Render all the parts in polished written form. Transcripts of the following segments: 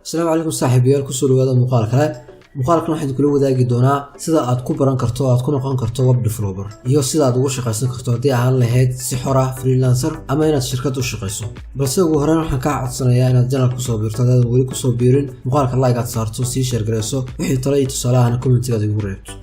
Asalaamu calaykum saaxiibayaal, kusoo dhawaada muuqaal kale. Muuqaalkan waxaan kula wadaagi doonaa sida aad ku baran karto oo aad ku noqon karto web developer iyo sida aad ugu shaqaysan karto, haddii ahaan lahayd si xor ah, freelancer, ama inaad shirkad u shaqayso. Balse ugu horreyn waxaan kaa codsanayaa inaad channel kusoo biirto haddaadan weli kusoo biirin, muuqaalka like aad saarto, sii share garayso, wixii talo iyo tusaalahana commentigaad igu reebto.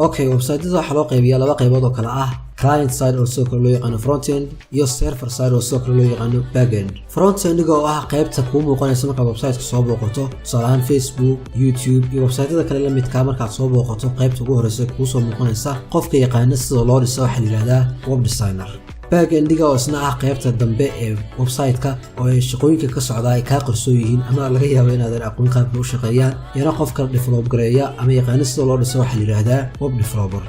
Okay, website-yada waxaa loo qaybiyaa laba qaybood oo kale ah: client side, oo sidoo kale loo yaqaano frontend, iyo server side, oo sidoo kale loo yaqaano backend. Frontendiga oo ah qaybta kuu muuqanaysa markaad website-ka soo booqato, tusaale ahaan Facebook, YouTube iyo website-yada kale la midkaa, markaad soo booqato qaybta ugu horeysa kuu soo muuqanaysa, qofka yaqaana sida loo dhiso waxaa la yidhahdaa web designer. Backendiga oo isna ah qaybta dambe ee website-ka oo ay shaqooyinka ka socdaa ay kaa qarsoon yihiin ama laga yaabo inaadan aqoon qaabka u shaqeeyaan, iyana qofka develop gareeya ama yaqaana sida loo dhiso waxaa la yidhaahdaa web developer.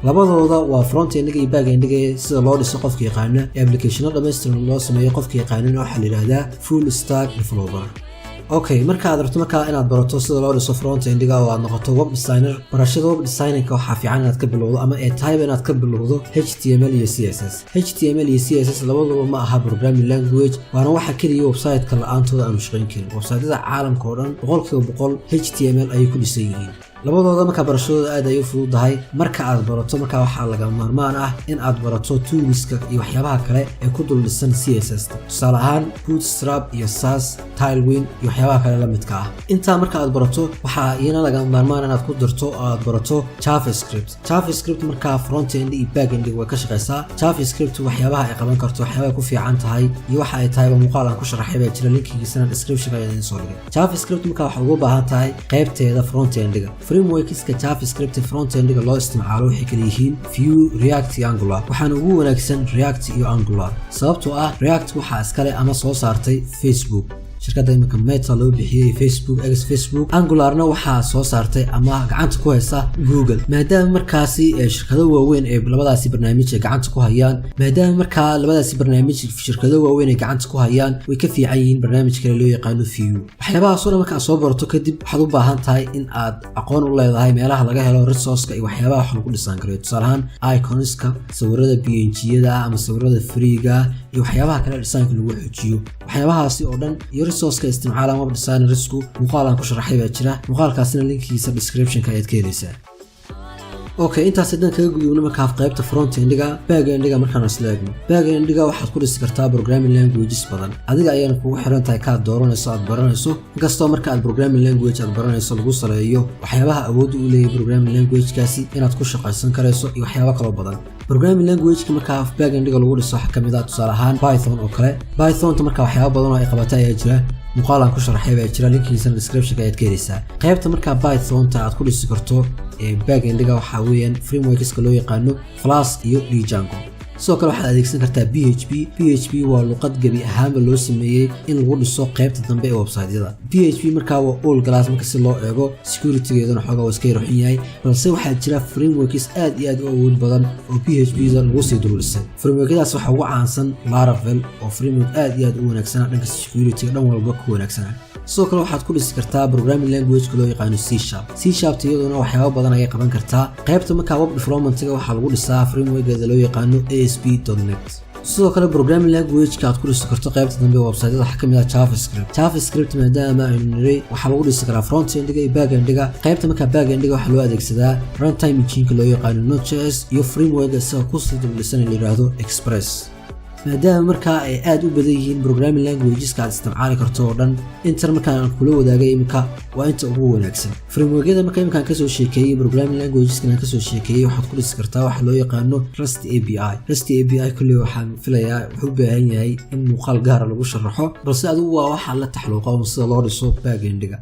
Labadooda waa frontendiga iyo backendiga sida loo dhiso qofka yaqaana ee applicationo dhammaystiran loo sameeyo qofka yaqaanana waxaa la yidhaahdaa full stack developer. Okay, marka aad rabto markaa inaad barato sida loo dhiso frontendiga oo aad noqoto web designer, barashada web designingka waxaa fiican inaad ka bilowdo, ama ee tahayba inaad ka bilowdo, HTML iyo CSS. HTML iyo CSS labaduba ma aha programming language, waana waxa keliya website-ka la-aantooda aanu shaqayn karin. Website-yada caalamka oo dhan 100% HTML ayay ku dhisan yihiin. Labadooda markaa barashadooda aad ay u fududahay. Marka aad barato markaa waxaa laga maarmaan ah in aad barato toolska iyo waxyaabaha kale ee ku dul dhisan CSS, tusaale ahaan Bootstrap iyo Sass, Tailwind iyo waxyaabaha kale la midka ah. Intaa marka aad barato, waxaa iyana laga maarmaan inaad ku darto oo aad barato JavaScript. JavaScript markaa frontend iyo backend way ka shaqeysaa. JavaScript waxyaabaha ay qaban karto, waxyaabaha ku fiican tahay iyo waxa ay tahayba muuqaal aan ku sharaxay baa jira, linkigiisana description ayaan idiin soo dhigay. JavaScript markaa waxaad ugu baahan tahay qaybteeda frontendiga. Frameworkska JavaScript frontendiga loo isticmaalo waxay kala yihiin Vue, React iyo Angular. Waxaana ugu wanaagsan React iyo Angular, sababtoo ah React waxaa iskale ama soo saartay Facebook, shirkadda iminka Meta loo bixiyey, Facebook, ex Facebook. Angularna waxaa soo saartay ama gacanta ku haysa Google. Maadaama markaasi shirkado waaweyn ee labadaasi barnaamij ay gacanta ku hayaan, maadaama markaa labadaasi barnaamij shirkado waaweyn ay gacanta ku hayaan, way ka fiican yihiin barnaamij kale loo yaqaano Vue. Waxyaabahaasoo dhan markaa soo barato kadib, waxaad u baahan tahay in aad aqoon u leedahay meelaha laga helo resourceka iyo waxyaabaha wax lagu dhisaan karayo, tusaale ahaan iconska, sawirada PNG-yada ama sawirada freega iyo waxyaabaha kale designka lagu xoojiyo. Waxyaabahaasi oo dhan iyo resourceka isticmaalaan web designersku muuqaal aan ku sharaxay baa jira, muuqaalkaasina linkigiisa descriptionka ayaad ka helaysaa. Okay, intaas haddaan kaga gudubno markaa qaybta frontendiga, backendiga markaan isla eegno, backendiga waxaad ku dhisi kartaa programming languages badan. Adiga ayayna kugu xiran tahay kaad dooranayso, aad baranayso, inkastoo marka aad programming language aad baranayso lagu saleeyo waxyaabaha awoodda u leeyahay programming languagekaasi inaad ku shaqaysan karayso iyo waxyaabo kaloo badan. Programming languageka markaa backendiga lagu dhiso waxaa kamid ah, tusaale ahaan, Python oo kale. Pythonta markaa waxyaabo badan oo ay qabata ayaa jira, muuqaal aan ku sharaxay baa jira, linkigiisana descriptionka ayaad ka helaysaa. Qaybta markaa Pythonta aad ku dhisi karto ee backendiga waxaa weeyaan frameworkska loo yaqaano Flask iyo Django. Sidoo kale waxaad adeegsan kartaa PHP. PHP waa luqad gebi ahaanba loo sameeyey in lagu dhiso qaybta dambe ee website-yada. PHP markaa waa old class marka si loo eego, securitygeeduna xoogaa waa iska yar xun yahay, balse waxaa jira frameworks aad iyo aad u awood badan oo PHP da lagu sii dul dhisay. Frameworkyadaas waxaa ugu caansan Laravel, oo framework aad iyo aad u wanaagsana, dhanka securityga dhan walba ku wanaagsana. Sidoo kale waxaad ku dhisi kartaa programming languageka loo yaqaano C#. C# iyaduna waxyaabo badan ayay qaban kartaa. Qaybta markaa web developmentiga waxaa lagu dhisaa frameworkeeda loo yaqaano ASP.NET. Sidoo kale programming languageka aad ku dhisi karto qaybta dambe website-yada waxaa kamid ah JavaScript. JavaScript, maadaama aynu niray waxaa lagu dhisi karaa frontendiga iyo backendiga, qaybta markaa backendiga waxaa loo adeegsadaa runtime engineka loo yaqaano Node.js iyo frameworka isaga kusii dul dhisan la yidhaahdo Express. Maadaama markaa ay aada u badan yihiin programming languageska aad isticmaali karto oo dhan, intan markaan aan kula wadaagay iminka waa inta ugu wanaagsan. Frameworkyada marka iminkaan kasoo sheekeeyey, programming languageskan aan kasoo sheekeeyey, waxaad ku dhisi kartaa waxa loo yaqaano REST API. REST API kolley waxaan filayaa wuxuu u baahan yahay in muuqaal gaara lagu sharaxo, balse adigu waa waxa la taxluuqa un sida loo dhiso backendiga.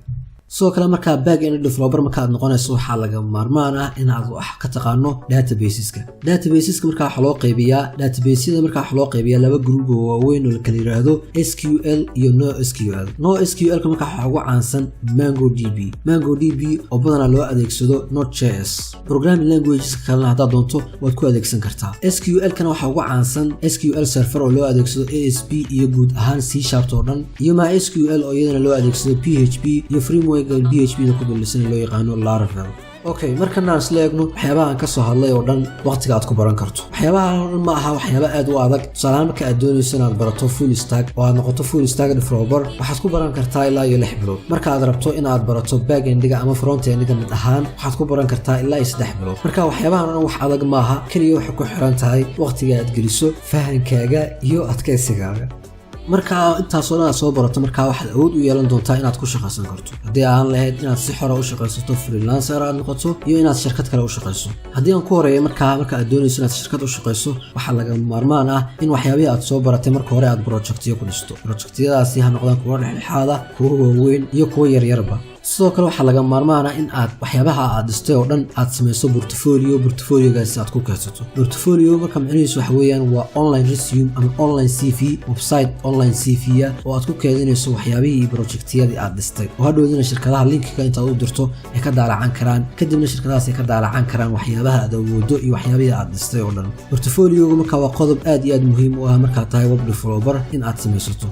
Sidoo kale markaa back end developer marka aad noqonayso, waxaa laga maarmaan ah inaad wax ka taqaano databaseska. Databaseska markaa waxaa loo qaybiyaa, databasyada markaa waxaa loo qaybiyaa laba group oo waaweyn oo la kala yiraahdo SQL iyo No SQL. No SQL ka markaa waxaa ugu caansan MongoDB. MongoDB oo badanaa loo adeegsado Node.js. Programming languageska kalena haddaad doonto waad ku adeegsan kartaa. SQL kana waxaa ugu caansan SQL Server oo loo adeegsado ASP iyo guud ahaan C# oo dhan, iyo MySQL oo iyadana loo adeegsado PHP iyo framework PHP da ku dulisan loo yaqaano Laravel. Okay, markana aan isla eegno waxyaabaha aan kasoo hadlay oo dhan waqtiga aad ku baran karto. Waxyaabaha oo dhan ma aha waxyaaba aad u adag. Tusaalahaan, marka aad doonayso inaad barato full stack oo aad noqoto full stack developer, waxaad ku baran kartaa ilaa iyo 6 bilood. Marka aad rabto in aad barato back endiga ama front endiga mid ahaan, waxaad ku baran kartaa ilaa iyo 3 bilood. Marka waxyaabahan oo dhan wax adag maaha, keliya waxay ku xiran tahay waqtiga aad geliso, fahankaaga iyo adkaysigaaga. Marka intaasoo dhan aad soo barato, markaa waxaad awood u yeelan doontaa inaad ku shaqaysan karto, haddii aan lahayd inaad si xora u shaqaysato, freelancer aad noqoto, iyo inaad shirkad kale u shaqayso. Haddii aan ku horeeyo, markaa marka aad doonayso inaad shirkad u shaqayso, waxaa laga maarmaan ah in waxyaabihii aad soo baratay marka hore aad projectiyo ku dhisto. Projectiyadaasi ha noqdaan kuwo dhexdhexaada, kuwo waaweyn iyo kuwo yaryarba. Sidoo kale waxaa laga maarmaana in aad waxyaabaha aad dhistay oo dhan aad samayso portfolio, portfoliogaasi aad ku kaydsato. Portfolio marka micnihiisu waxa weeyaan waa online resume ama online CV, website online CV ah oo aad ku keedinayso waxyaabihii iyo projectiyadii aad dhistay, oo hadhowdina shirkadaha linkiga intaad u dirto ay ka daalacan karaan, kadibna shirkadahaas ay ka daalacan karaan waxyaabaha aad awoodo iyo waxyaabihii aad dhistay oo dhan. Portfoliogu marka waa qodob aad iyo aad muhiim u ah markaad tahay web developer in aad samaysato.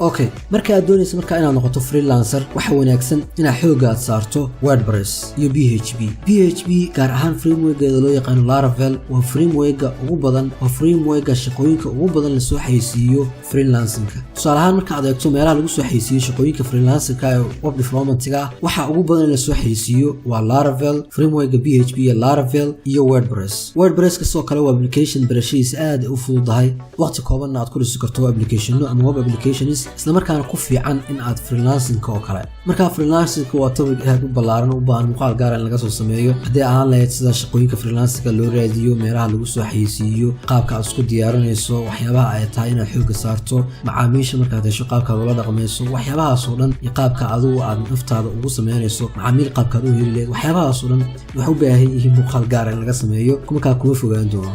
Okay, marka aad doonaysa marka inaad noqoto freelancer, waxa wanaagsan inaad xoogga aad saarto WordPress iyo PHP. PHP, gaar ahaan frameworkeeda loo yaqaano Laravel, waa frameworka ugu badan, waa frameworka shaqooyinka ugu badan lasoo xayeysiiyo freelancingka. Tusaale ahaan, marka aad eegto meelaha lagu soo xayeysiiyo shaqooyinka freelancingka ee web developmentga, waxa ugu badan in lasoo xayeysiiyo waa Laravel, frameworka PHP iyo Laravel iyo WordPress. WordPress sidoo kale waa application barashadiisa aad u fududahay, waqti koobanna aad ku dhisi karto applicationo ama web applications, islamarkaana ku fiican in aad freelancingka oo kale. Marka freelancingka waa topic aad u ballaaran, u baahan muuqaal gaara in laga soo sameeyo, haddii ahaan lahayd sida shaqooyinka freelancingka loo raadiyo, meelaha lagu soo xayeysiiyo, qaabka aad isku diyaarinayso, waxyaabaha ay tahay inaad xooga saarto, macaamiisha markaad hesho qaabkaad ula dhaqmayso, waxyaabahaas oo dhan iyo qaabka adigu aad naftaada ugu sameynayso macaamiil, qaabkaad u heli lahayd. Waxyaabahaas oo dhan waxay u baahan yihiin muuqaal gaara in laga sameeyo, markaa kuma fogaan doono.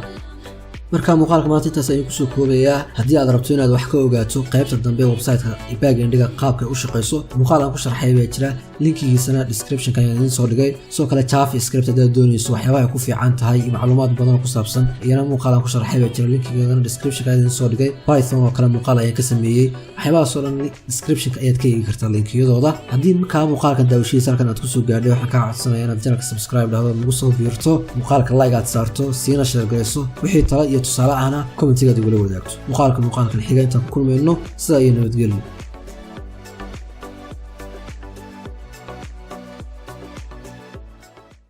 Marka muuqaalka maanta intaas ayaan kusoo koobayaa. Haddii aad rabto inaad wax ka ogaato qaybta dambe websiteka backendiga qaabka u shaqeyso, muuqaal aan ku sharxay baa jira, linkigiisana descriptionka ayaan idiin soo dhigay. Sidoo kale JavaScript haddaad doonayso waxyaabaha ay ku fiican tahay iyo macluumaad badan oo ku saabsan, iyana muuqaal aan ku sharxay baa jira, linkigeedana descriptionka ayaan idiin soo dhigay. Python oo kale muuqaal ayaan ka sameeyey. Waxyaabahaas oo dhan descriptionka ayaad ka eegi kartaa linkiyadooda. Haddii markaa muuqaalkan daawashadiisa halkan aad kusoo gaadhay, waxaan kaa codsanaya inaad channelka subscribe dhahdo, nagu soo biirto, muuqaalka like aad saarto, siina share garayso, wixii talo iyo tusaale ahna commentigaad igula wadaagto. Muuqaalka muuqaalkan xiga intaan ku kulmayno, sidaa iyo nabadgelyo.